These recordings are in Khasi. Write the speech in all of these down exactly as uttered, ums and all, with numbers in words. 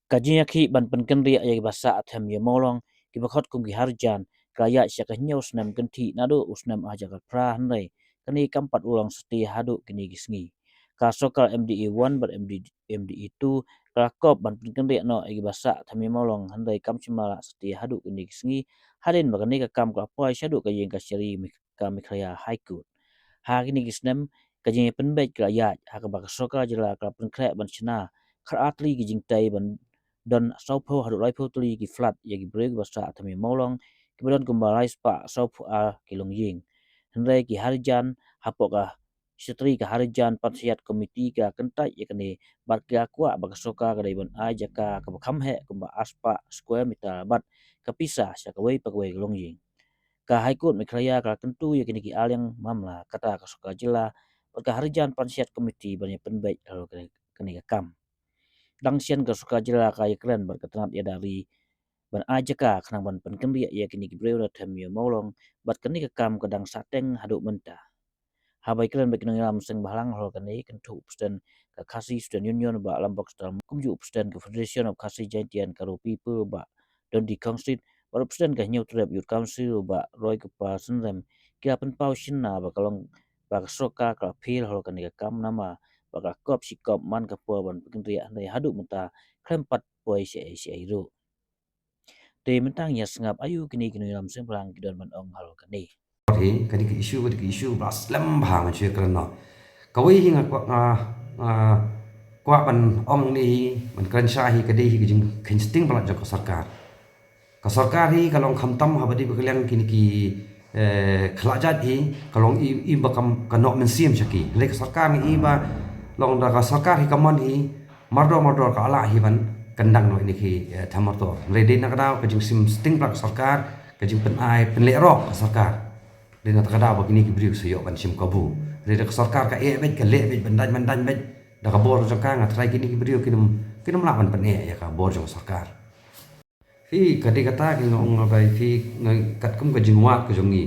Ka jingïakhih ban pynkynriah ïa kiba sah them ïa mawlong, kiba khot kum ki harjan, ka la ïaid sha ka hynñiew snem kynthih naduh u snem ar hajar khatphra, hynrei kane kam pat urlong shatei haduh kine ki sngi. Ka sorkar M D A one bad M D, M D A two ka la kop ban pynkynriah noh ïa kiba sah them ïa mawlong, hynrei kam shym la lah shatei haduh kine ki sngi, hadien ba kane ka kam ka la poi shaduh ka ïing kashari ka Meghalaya High Court. Ha kine ki snem, ka jingïapynbeit ka la ïaid, ha kaba ka sorkar jylla ka la pynkhreh ban shna khatar tylli ki jingtei ban don sawphew haduh laiphew tylli ki flat ïa ki briew kiba sah them ïa mawlong, kiba don kumba laispah sawphew ar ki longïing. Hynrei ki harjan hapoh ka Shatri ka Harijan Panchayat Committee ka kyntait ïa kane bad ka kwah ba ka sorkar ka dei ban ai jaka kaba kham heh kumba arspah square meter bad ka pisa sha kawei pa kawei ka longïing. Ka High Court Meghalaya ka la kyntu ïa kine ki arliang mamla, kata ka sorkar jylla bad ka Harijan Panchayat Committee ban ïapynbeit halor kane, kane ka kam. Dang shen ka sorkar jylla ka ïakren bad ka tnat ïada ri ban ai jaka khnang ban pynkynriah ïa kine ki briew na them ïa mawlong, bad kane ka kam ka dang sahteng haduh mynta. Haba ïakren bad ki nongïalam seng bhalang halor kane, kynthup u President ka Khasi Student Union u Bah Lambok Star, kumjuh u President ka Federation of Khasi Jaintia and Garo People u Bah Dundee Khongsit, bad u President ka Hynñiewtrep Youth Council u Bah Roykupar Synrem, ki la pynpaw shynna ba ka long ba ka sorkar ka la fail halor kane ka kam namar ba ka la kop shi kop man ka por ban pynkynriah, hynrei haduh mynta khlem pat poi shaei shaei ruh. Te mynta ngin ïa sngap aïu kine ki nongïalam seng bhalang ki don ban ong halor kane. Hi, kane ka issue, kane ka issue ba slem bha ngan shu ïakren noh. Kawei hi nga kwah, nga, nga kwah ban ong ne hi, ban kren shai hi, ka dei hi ka jingkheiñ sting palat jong ka sorkar. Ka sorkar hi ka long khamtam haba dei ba ka liang kine ki, eh, khlajat hi, ka long i, i ba kam, ka noh mynsiem sha ki. Hynrei ka sorkar ngi i ba long da ka sorkar hi ka mon hi, mardor mardor ka lah hi ban kyndang noh ïa kine ki, eh, them mardor. Hynrei dei na ka daw ka jingshim sting palat ka sorkar, ka jingpynai pynlehroh ka sorkar. Dei na ka daw ba kine ki briew sa ïoh ban shim kabu. Hynrei da ka sorkar ka eh beit, ka leh beit, ban dait ban dait beit. Da ka bor jong ka, nga tharai kine ki briew kin ym, kin ym lah ban pyneh ïa ka bor jong ka sorkar. Phi, ka dei kata ka nga ong ba phi, nga, katkum ka jingwad ka jong ngi,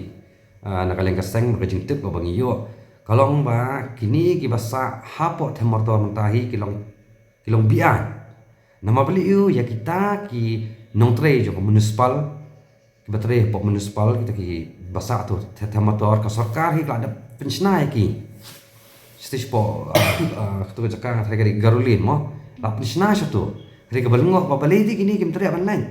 ah, na ka liang ka seng, ka jingtip ba ngi ïoh, ka long ba kine kiba sah hapoh them mardor mynta hi ki long, ki long biang. Namar balei ïa kita ki nongtrei jong ka municipal, kiba trei hapoh municipal, kita kiba sah tu the-, them mardor, ka sorkar hi ka la dep pynshna ïa ki. Shatei shapoh, ah, ah, katu ka jaka nga tharai ka dei Garo Lane mo. La pynshna shatu. Hynrei kaba lyngngoh ba balei te kine kim treh ban leit.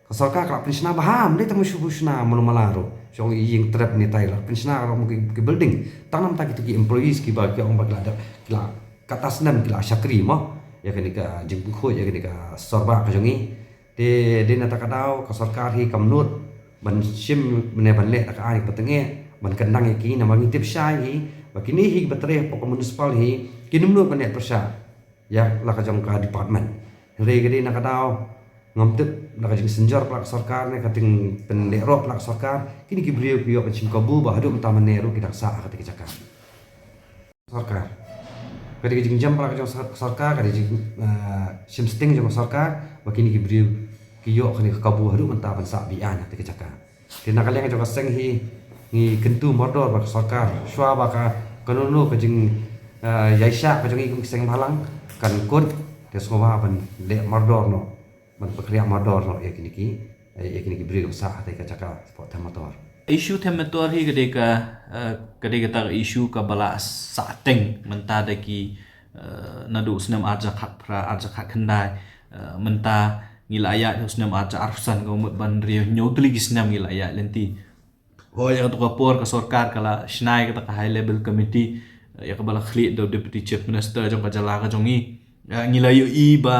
Ka sorkar ka la pynshna bha, ym dei tang shu pynshna mano mala ruh. Shong ïing trep ne tai, la pynshna ruh mo ki, ki building. Tang namar ta kitu ki employees kiba ki ong ba ki la dep, ki la kata snem ki la shakri mo. Ïa kane ka jingpynkhuid ïa kane ka sor bah ka jong ngi. Te dei na kata ka daw ka sorkar hi kam nud ban shim ne ban leh da ka aiñ kaba tyngeh ban kyndang ïa ki, namar ngi tip shai hi ba kine hi kiba trei hapoh ka municipal hi kin ym nud ban leh pyrshah ïa la ka jong ka department. Hynrei ka dei na ka daw ngam tip la ka jingsynjor palat ka sorkar ne ka jingpynlehroh palat ka sorkar, kine ki briew ki ïoh ban shim kabu ba haduh mynta mynne ruh ki dang sah ha kata ka jaka. Sorkar. Ka dei ka jingjam palat ka jong sor-, sorkar, ka dei jing, ah, shim sting jong ka sorkar ba kine ki briew ki ïoh kane ka kabu haduh mynta ban sah biang ha kata ka jaka. Te na ka liang jong ka seng hi ngi kyntu mardor bad ka sorkar. Shuwa ba ka, kano kano ka jing, ah, ïaishah ka jong ngi kum ki seng bhalang kan kut, te sngewbha ban leh mardor noh, ban pynkhreh mardor noh ïa kine ki, eh, ïa kine ki briew ba sah ha kata ka jaka hapoh them mardor. Issue them mardor hi ka dei ka, eh, ka dei kata ka issue kaba la sahteng mynta da ki, eh, naduh snem ar hajar khatphra, ar hajar khatkhyndai, eh, mynta ngi la ïaid ha u snem ar hajar arphew san, ka mut ban hynriew hynñiew tylli ki snem ngi la ïaid lynti. Hooid, ïa katu ka por ka sorkar ka la shna ïa kata ka high level committee, eh, ïa kaba la khlieh da u Deputy Chief Minister jong ka jylla ka jong ngi. Eh, ngi la ïohi ba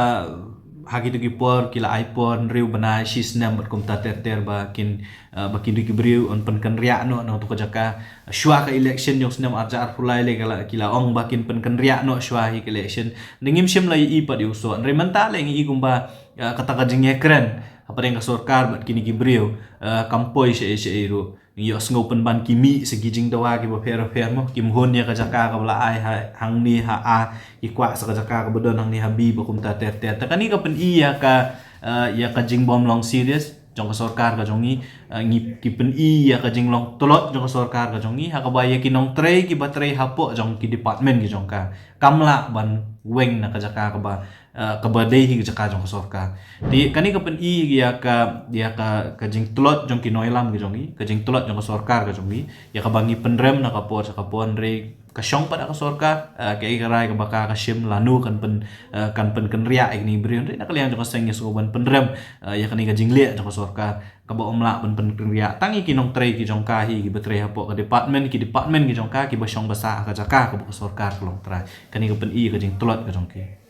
ha kitu ki por ki la ai por hynriew bnai shi snem bad kumta ter ter ba kin, eh, ba kine ki briew yn pynkynriah noh na katu ka jaka. Shuwa ka election jong u snem ar hajar arphew lai lei ka la, ki la ong ba kin pynkynriah noh shuwa hi ka election. Te ngim shym la ïohi pat ïa u soh. Hynrei mynta lei ngi i kumba, eh, kata ka jingïakren hapdeng ka sorkar bad kine ki briew, eh, kam poi shaei shaei ruh. Ngi ïohsngew pynban ki mih sa ki jingdawa kiba pher bapher mo, kim hun ïa ka jaka kaba la ai ha, hangne ha A, ki kwah sa ka jaka kaba don hangne ha B ba kumta ter ter. Te kane ka pyni ïa ka, eh, ïa ka jingbym long serious jong ka sorkar ka jong ngi, eh, ngi, ki pyni ïa ka jinglong tlot jong ka sorkar ka jong ngi ha kaba ïa ki nongtrei kiba trei hapoh jong ki department ki jong ka kam lah ban weng na ka jaka kaba Uh, kaba dei hi ka jaka jong ka sorkar. Te kane ka pyni ïa ka, ïa ka, ka jingtlot jong ki nongïalam ka jong ngi, ka jingtlot jong ka sorkar ka jong ngi, ïa kaba ngi pynrem na ka por sha ka por, hynrei ka shong pat ha ka sorkar, uh, kaei ka rai kaba ka, ka shim, lano kan pyn, uh, kan pynkynriah ïa kine ki briew, hynrei na ka liang jong ka seng ngi sngewbha ban pynrem, uh, ïa kane ka jingleh jong ka sorkar. Kaba ym lah ban pynkynriah tang ïa ki nongtrei ki jong ka hi, kiba trei hapoh ka department, ki department ki jong ka, kiba shong ba sah ha ka jaka kaba ka sorkar ka long trai. Kane ka pyni ka jingtlot ka jong ki.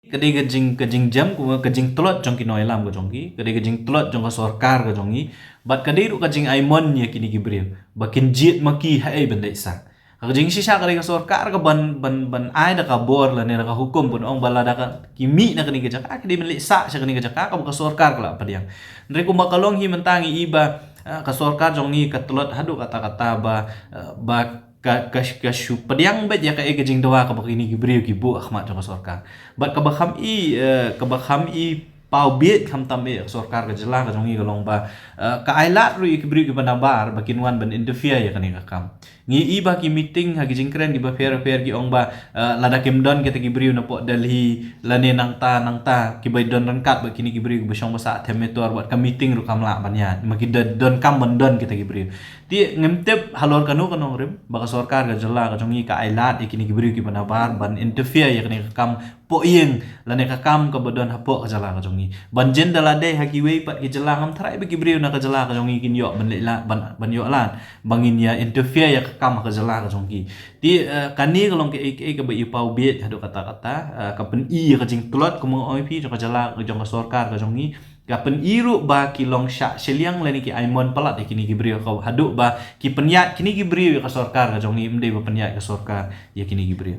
Ka dei ka jing, ka jingjem, ka jingtlot jong ki nongïalam ka jong ki, ka dei ka jingtlot jong ka sorkar ka jong ngi. Bad ka dei ruh ka jingaimon ïa kine ki briew ba kin jied ma ki haei ban leit sah. Ka jingshisha ka dei ka sorkar ka ban, ban, ban ai da ka bor lane da ka hukum ban ong ba lada ka, ki mih na kane ka jaka, ki dei ban leit sah sha kane ka jaka kaba ka sorkar ka la pdiang. Hynrei kumba ka long hi mynta ngi i ba, eh, ka sorkar jong ngi ka tlot haduh katta katta ba, eh, ba ka, ka, ka shu pdiang beit ïa kaei ka jingdawa kaba kine ki briew ki buh ha khmat jong ka sorkar. Bad kaba kham i, eh, kaba kham i paw bieit khamtam eh ka sorkar ka jylla ka jong ngi ka long ba, eh, ka ailad ruh ïa ki briew kiba nabar ba kin wan ban interfere ïa kane ka kam. Ngi i ba ki meeting ha ki jingkren kiba pher pher ki ong ba, eh, lada kim don kita ki briew napoh Delhi lane nangta nangta kiba don ryngkat bad kine ki briew kiba shong ba sah them metor bad ka meeting ruh kam lah ban ïaid. Ma ki don, don kam ban don kita ki briew. Te ngim tip halor kano ka nongrim ba ka sorkar ka jylla ka jong ngi ka ailad ïa kine ki briew kiba nabar ban interfere ïa kane ka kam pohïing lane ka kam kaba don hapoh ka jylla ka jong ngi. Ban jin da la dei ha kiwei pat ki jylla, ngam tharai ba ki briew na ka jylla ka jong ngi kin ïoh ban leh lad, ban, ban ïoh lad ba ngin ïa interfere ïa ka kam ha ka jylla ka jong ki. Te, eh, kane ka long kaei kaei kaba i paw bieit haduh katta katta, eh, ka pyni ïa ka jingtlot kumba nga ong ïa phi jong ka jylla, jong ka sorkar ka jong ngi. Ka pyni ruh ba ki long shah shiliang lane ki aimon palat ïa kine ki briew, ka haduh ba ki pynïaid kine ki briew ïa ka sorkar ka jong ngi, ym dei ba pynïaid ka sorkar ïa kine ki briew.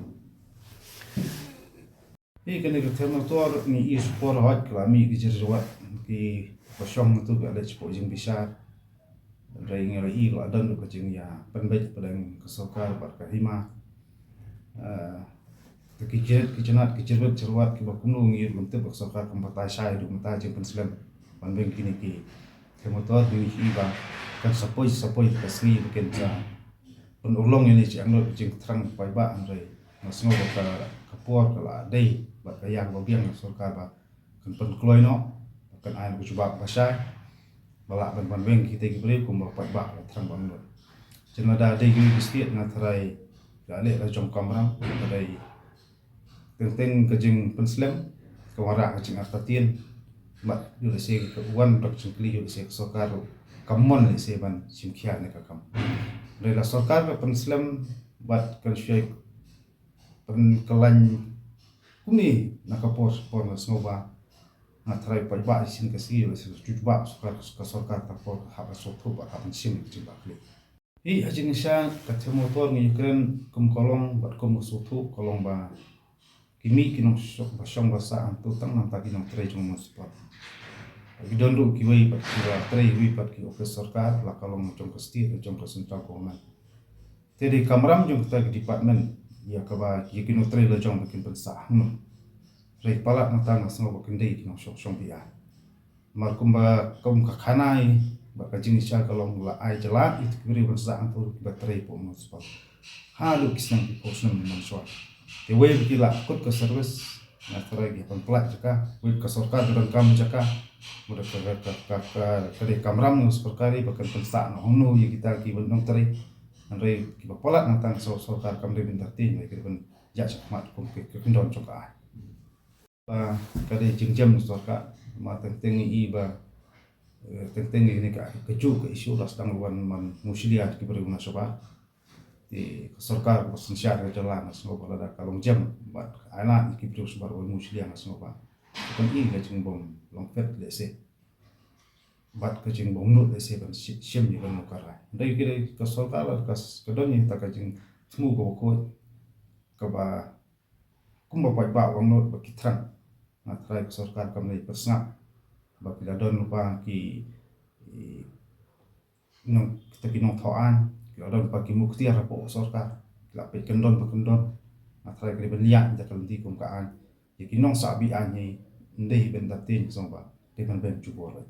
Hi kane ka thema tor ngi i spor hot ka la mih ki jingruat, kiba shong tu ka leit shapoh jingbishar. Hynrei ngi la i ka la don ka jingïapynbeit pdeng ka sorkar bad ka hima. Eh, Te ki jingïeit, ki jingïeit, ki jingïeit, jingïeit kiba kumno ngi ïoh lynti ba ka sorkar kam batai shai haduh mynta jingpynslem ban weng kine ki thema tor, ngi i ba kan sa poi, sa poi ka sngi ba kin sa pynurlong ïa kine ki jingangnud, jingthrang paidbah, hynrei nga sngew ba ka, ka por ka la dei bad ka ïa kaba biang ka sorkar ba kan pynkloi noh, kan ai ka jubab ba shai ba lah ban, ban weng kita ki briew kumba paidbah la thrang ban lut. Jin lada dei ki state nga tharai ka leh la jong kamram, ka dei teng teng ka jingpynslem ka wanrah ka jingartatien. Bad ïoh lehse ka wan bad jingkylli ïoh lehse ka sorkar ruh ka mon lehse ban shim khia ne ka kam. Hynrei la sorkar ka pynslem bad kan shu ïai pynkylla kumne na ka por por nga sngew ba nga tharai paidbah shisien ka sngi lehse ka jubab sorkar, ka sorkar ta por hap ban sngewthuh bad hap ban shim ka jingbakla. Hi ha jingshisha ka thema tor ngi ïakren kum ka long bad kum ka sngewthuh ka long ba ki mih ki nongshong ba shong ba sah hangto tang namar ki nongtrei jong municipal. Ki don ruh kiwei pat kiba trei kiwei pat ki office sorkar, la ka long jong ka state, jong ka central government. Te dei kamram jong kita ki department ïa kaba ïa ki nongtrei la jong ba kin pynsah hangno. Hynrei palat nangta nga sngew ba kin dei ki nongshong shong biang. Namar kumba kum ka khana hi bad ka jingshisha ka long la ai jylla ïa ki briew ban sah hangto kiba trei hapoh municipal. Haduh ki snem ki phew snem mynshuwa. Te wei ba ki la kut ka service, nga tharai ki hap ban pynlait jaka, wei ka sorkar ka donkam jaka. Mut ka, ka, ka, ka, ka dei kamram jong sorkar ba kan pynsah noh hangno ïa kita kiba nongtrei. Hynrei kiba palat nangta ka sor-, sorkar kam dei ban entertain, hynrei ki dei ban ïaid shakhmat kum ki, ki kyndon jong ka aiñ. Ba ka dei jingjem sorkar, ma teng teng i ba, eh, teng teng i ne ka, ka ju ka issue la sdang wan man mushlia ki briew na shabar. Te ka sorkar ba synshar ka jylla nga sngew ba lada ka long jem bad ka ailad ki briew shabar wan mushlia nga sngew ba kan i ka jingbym long fit lehse. Bad ka jingbym nud lehse ban shi-, shim ïa kano ka rai. Hynrei ki dei ka sorkar la ka s-, ka don ïa ta ka jingthmu kaba khuid kaba kumba paidbah u angnud ba ki thrang. Nga tharai ka sorkar kam dei pyrsngap ba ki la don lypa ki, i, nong, kita ki nongthaw aiñ, ki la don lypa ki muktiar hapoh sorkar, ki la peit kyndon ba kyndon. Nga tharai ka dei ban liah ïa ka lynti kum ka aiñ. Ïa ki nongsah bi aiñ hi ym dei ban da tieng song ba dei ban beh jubor.